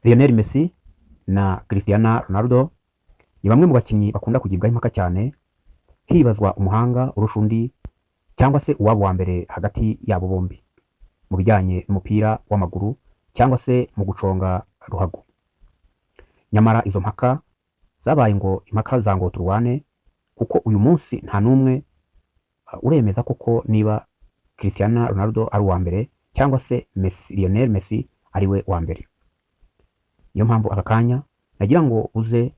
Lionel Messi na Cristiano Ronaldo ni bamwe mu bakinnyi bakunda kugibwaho impaka cyane, hibazwa umuhanga urusha undi cyangwa se uwaba uwa mbere hagati yabo bombi mu bijyanye n'umupira w'amaguru cyangwa se mu guconga ruhago. Nyamara izo mpaka zabaye ngo impaka za ngo turwane, kuko uyu munsi nta n'umwe uremeza koko niba Cristiano Ronaldo ari uwa mbere cyangwa se Messi, Lionel Messi ari we wa mbere. Niyo mpamvu aka kanya nagira ngo uze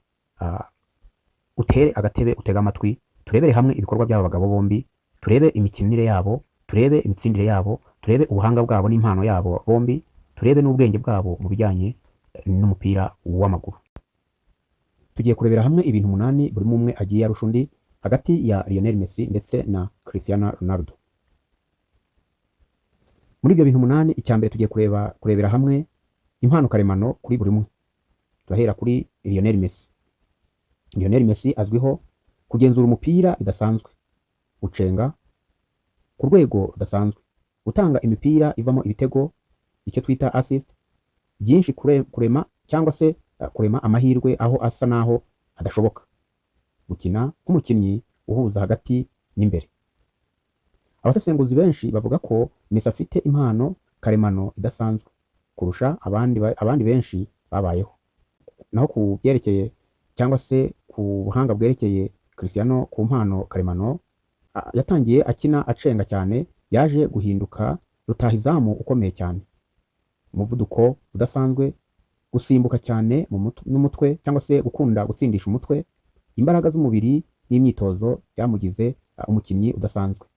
utere agatebe, utege amatwi, turebere hamwe ibikorwa by'aba bagabo bombi, turebe imikinire yabo, turebe imitsindire yabo, turebe ubuhanga bwabo n'impano yabo bombi, turebe n'ubwenge bwabo mu bijyanye n'umupira w'amaguru. Tugiye kurebera hamwe ibintu 8 buri umwe agiye arusha undi hagati ya Lionel Messi ndetse na Cristiano Ronaldo. Muri ibyo bintu 8, icya mbere tugiye kurebera hamwe impano karemano kuri buri umwe. Turahera kuri Lionel Messi. Lionel Messi azwiho kugenzura umupira bidasanzwe, gucenga ku rwego rudasanzwe, gutanga imipira ivamo ibitego, icyo twita assist, byinshi, kurema cyangwa se kurema amahirwe aho asa naho adashoboka, gukina nk'umukinnyi uhuza hagati n'imbere. Abasesenguzi benshi bavuga ko Messi afite impano karemano idasanzwe kurusha abandi benshi babayeho. Naho ku byerekeye cyangwa se ku buhanga bwerekeye Cristiano ku mpano karemano, yatangiye akina acenga cyane, yaje guhinduka rutahizamu ukomeye cyane, umuvuduko udasanzwe, gusimbuka cyane n'umutwe cyangwa se gukunda gutsindisha umutwe, imbaraga z'umubiri n'imyitozo byamugize umukinnyi udasanzwe.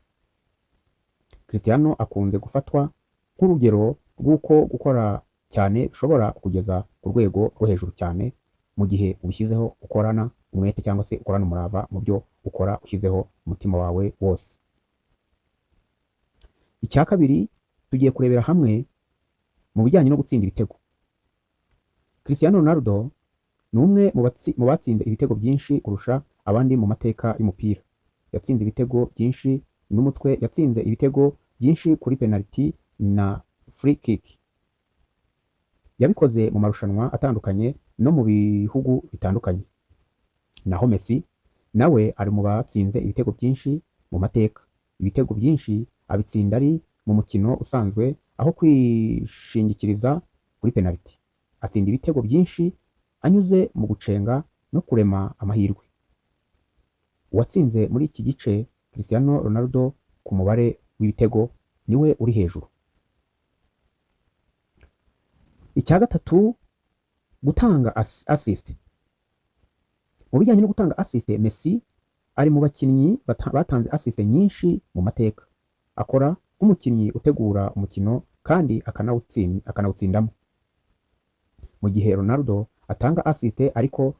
Cristiano akunze gufatwa nk'urugero rw'uko gukora cyane bishobora kukugeza ku rwego rwo hejuru cyane mu gihe ubishyizeho ukorana umwete cyangwa se ukorana umurava mu byo ukora, ushyizeho umutima wawe wose. Icya kabiri tugiye kurebera hamwe mu bijyanye no gutsinda ibitego. Cristiano Ronaldo ni umwe mu batsinze ibitego byinshi kurusha abandi mu mateka y'umupira. Yatsinze ibitego byinshi n'umutwe, yatsinze ibitego byinshi kuri penalty na free kick. Yabikoze mu marushanwa atandukanye no mu bihugu bitandukanye. Naho Messi nawe ari mu batsinze ibitego byinshi mu mateka. Ibitego byinshi abitsinda ari mu mukino usanzwe aho kwishingikiriza kuri penalty. Atsinda ibitego byinshi anyuze mu gucenga no kurema amahirwe. Uwatsinze muri iki gice, Cristiano Ronaldo, ku mubare w'ibitego niwe uri hejuru. Icya gatatu, gutanga assist. Mu bijyanye no gutanga assist, Messi ari mu bakinnyi batanze assist nyinshi mu mateka. Akora nk'umukinnyi utegura umukino kandi akanawutsindamo. Mu gihe Ronaldo atanga assist ariko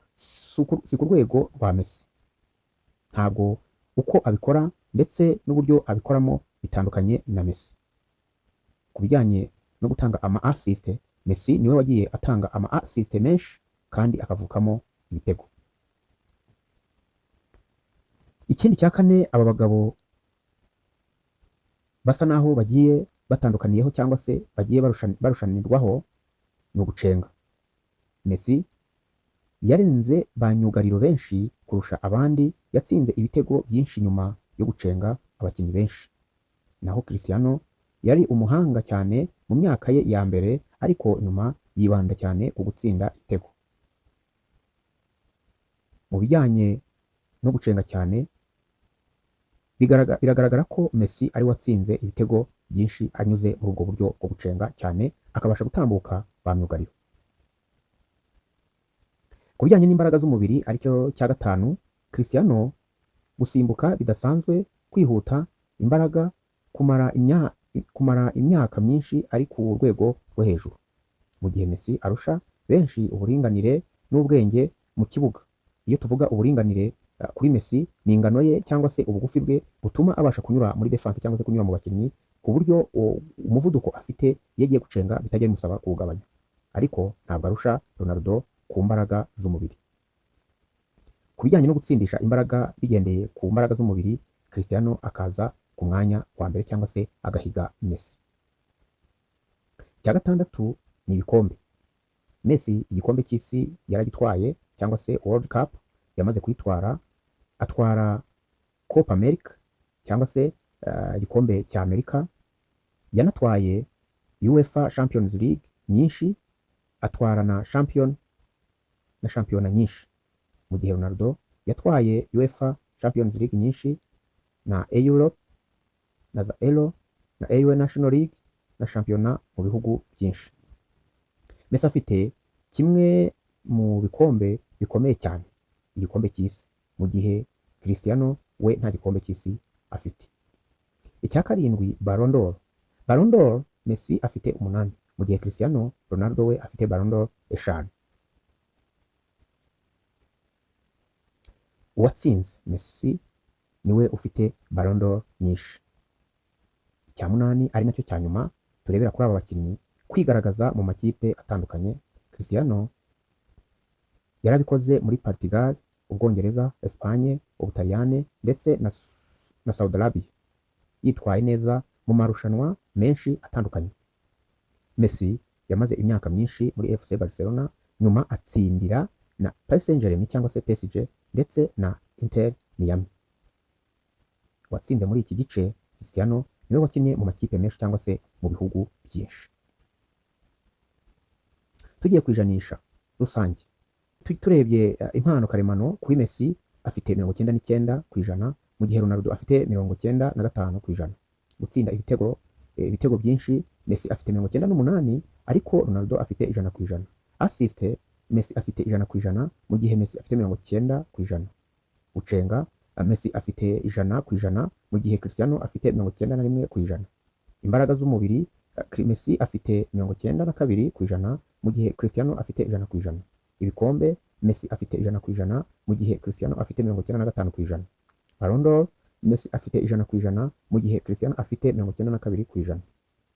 si ku rwego rwa Messi. Ntabwo uko abikora ndetse n'uburyo abikoramo bitandukanye na Messi. Ku bijyanye no gutanga ama assist, Messi niwe wagiye atanga ama assist menshi kandi akavukamo ibitego. Ikindi cya kane aba bagabo basa naho bagiye batandukaniyeho cyangwa se bagiye barushanirwaho ni ugucenga. Messi yarenze ba myugariro benshi kurusha abandi, yatsinze ibitego byinshi nyuma yo gucenga abakinnyi benshi. Naho Cristiano yari umuhanga cyane mu myaka ye ya mbere, ariko nyuma yibanda cyane ku gutsinda ibitego. Mu bijyanye no gucenga cyane, biragaragara ko Messi ari we watsinze ibitego byinshi anyuze muri ubwo buryo bwo gucenga cyane, akabasha gutambuka ba myugariro. Ku bijyanye n'imbaraga z'umubiri, aricyo cya gatanu, Cristiano gusimbuka bidasanzwe, kwihuta, imbaraga, kumara imyaka myinshi ari ku rwego rwo hejuru. Mu gihe Messi arusha benshi uburinganire n'ubwenge mu kibuga. Iyo tuvuga uburinganire kuri Messi, ni ingano ye cyangwa se ubugufi bwe butuma abasha kunyura muri defense cyangwa se kunyura mu bakinnyi, ku buryo umuvuduko afite iyo agiye gucenga bitajya bimusaba kuwugabanya. Ariko ntabwo arusha Ronaldo ku mbaraga z'umubiri. Ku bijyanye no gutsindisha imbaraga bigendeye ku mbaraga z'umubiri, Cristiano akaza ku mwanya wa mbere cyangwa se agahiga Messi. Icya gatandatu ni ibikombe. Messi igikombe cy'isi yaragitwaye, cyangwa se World Cup yamaze kuyitwara, atwara Copa America cyangwa se igikombe cya Amerika, yanatwaye UEFA Champions League nyinshi, atwara na shampiyona nyinshi, mu gihe Ronaldo yatwaye UEFA Champions League nyinshi na Europe na za Euro na EU National League na shampiyona mu bihugu byinshi. Messi afite kimwe mu bikombe bikomeye cyane, igikombe cy'isi, mu gihe Cristiano we nta gikombe cy'isi afite. Icya karindwi, Ballon d'Or. Ballon d'Or, Messi afite 8, mu gihe Cristiano Ronaldo we afite Ballon d'Or 5. Uwatsinze Messi niwe ufite Ballon d'Or nyinshi. Icya munani, ari nacyo cya nyuma turebera kuri aba bakinnyi, kwigaragaza mu makipe atandukanye. Cristiano yarabikoze muri Portugal, Ubwongereza, Espagne, Ubutaliyane ndetse na Saudi Arabia, yitwaye neza mu marushanwa menshi atandukanye. Messi yamaze imyaka myinshi muri FC Barcelona, nyuma atsindira na Paris Saint-Germain cyangwa se PSG ndetse na Inter Miami. Watsinze muri iki gice, Cristiano niwe wakinnye mu makipe menshi cyangwa se mu bihugu byinshi. Tugiye ku ijanisha rusange, turebye impano karemano kuri Messi, afite 99%, mu gihe Ronaldo afite 95%. Gutsinda ibitego byinshi, Messi afite 98, ariko Ronaldo afite 100%. Assist, Messi afite 100%, mu gihe Messi afite 90%. Gucenga, Messi afite 100%, mu gihe Cristiano afite 91%. Imbaraga z'umubiri, Messi afite 92%, mu gihe Cristiano afite 100%. Ibikombe, Messi afite 100%, mu gihe Cristiano afite 95%. Ballon d'Or, Messi afite 100%, mu gihe Cristiano afite 92%.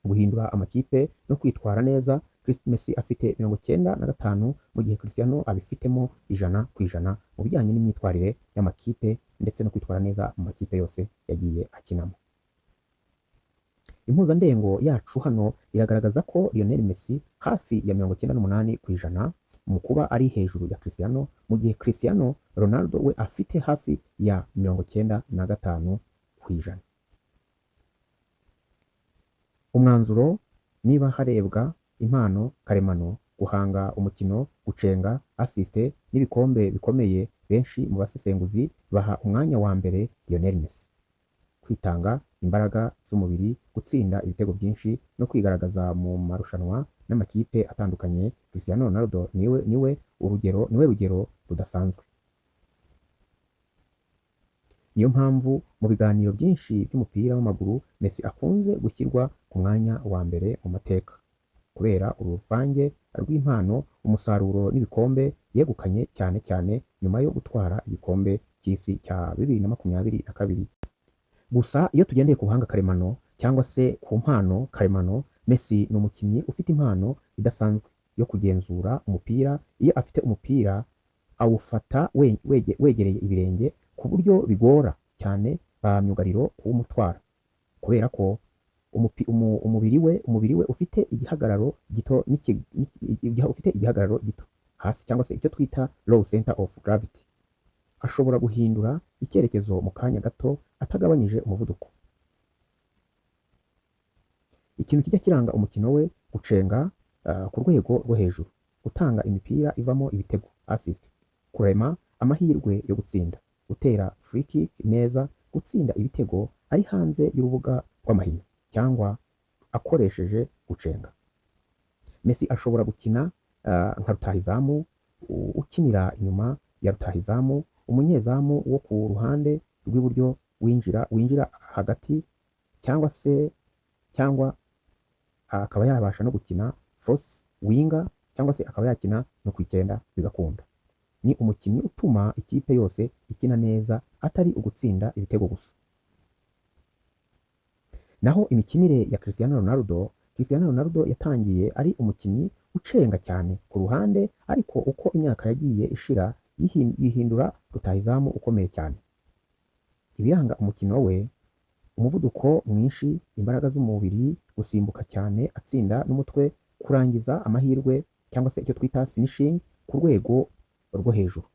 Guhindura amakipe no kwitwara neza, Messi afite 95, mu gihe Cristiano abifitemo 100% mu bijyanye n'imyitwarire y'amakipe ndetse no kwitwara neza mu makipe yose yagiye akinamo. Impuzandengo yacu hano iragaragaza ko Lionel Messi hafi ya 98% mu kuba ari hejuru ya Cristiano, mu gihe Cristiano Ronaldo we afite hafi ya 95%. Umwanzuro: niba harebwa impano karemano, guhanga umukino, gucenga, assist n'ibikombe bikomeye, benshi mu basesenguzi baha umwanya wa mbere Lionel Messi. Kwitanga, imbaraga z'umubiri, gutsinda ibitego byinshi no kwigaragaza mu marushanwa n'amakipe atandukanye, Cristiano Ronaldo niwe rugero rudasanzwe. Niyo mpamvu mu biganiro byinshi by'umupira w'amaguru Messi akunze gushyirwa ku mwanya wa mbere mu mateka, kubera uruvange rw'impano, umusaruro n'ibikombe yegukanye, cyane cyane nyuma yo gutwara igikombe cy'isi cya 2022. Gusa iyo tugendeye ku buhanga karemano cyangwa se ku mpano karemano, Messi ni umukinnyi ufite impano idasanzwe yo kugenzura umupira. Iyo afite umupira awufata wegereye ibirenge ku buryo bigora cyane ba myugariro kuwumutwara, kubera ko umubiri we ufite igihagararo gito ufite igihagararo gito hasi, cyangwa se icyo twita low center of gravity. Ashobora guhindura icyerekezo mu kanya gato atagabanyije umuvuduko. Ikintu kijya kiranga umukino we: gucenga ku rwego rwo hejuru, gutanga imipira ivamo ibitego, assist, kurema amahirwe yo gutsinda, gutera free kick neza, gutsinda ibitego ari hanze y'urubuga rw'amahina cyangwa akoresheje gucenga. Messi ashobora gukina nka rutahizamu ukinira inyuma ya rutahizamu, umunyezamu wo ku ruhande rw'iburyo winjira hagati, cyangwa se cyangwa akaba yabasha no gukina false winger, cyangwa se akaba yakina no ku 9 bigakunda. Ni umukinnyi utuma ikipe yose ikina neza, atari ugutsinda ibitego gusa. Naho imikinire ya Cristiano Ronaldo, Cristiano Ronaldo yatangiye ari umukinnyi ucenga cyane ku ruhande, ariko uko imyaka yagiye ishira yihindura rutahizamu ukomeye cyane. Ibiranga umukino we: umuvuduko mwinshi, imbaraga z'umubiri, gusimbuka cyane, atsinda n'umutwe, kurangiza amahirwe. cyangwa se icyo twita finishing ku rwego rwo hejuru,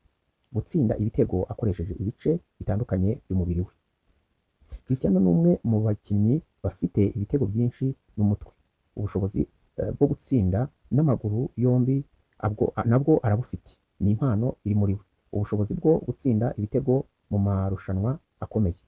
gutsinda ibitego akoresheje ibice bitandukanye by'umubiri we. Cristiano ni umwe mu bakinnyi bafite ibitego byinshi n'umutwe. Ubushobozi bwo gutsinda n'amaguru yombi abwo nabwo arabufite, ni impano iri muri we. Ubushobozi bwo gutsinda ibitego mu marushanwa akomeye.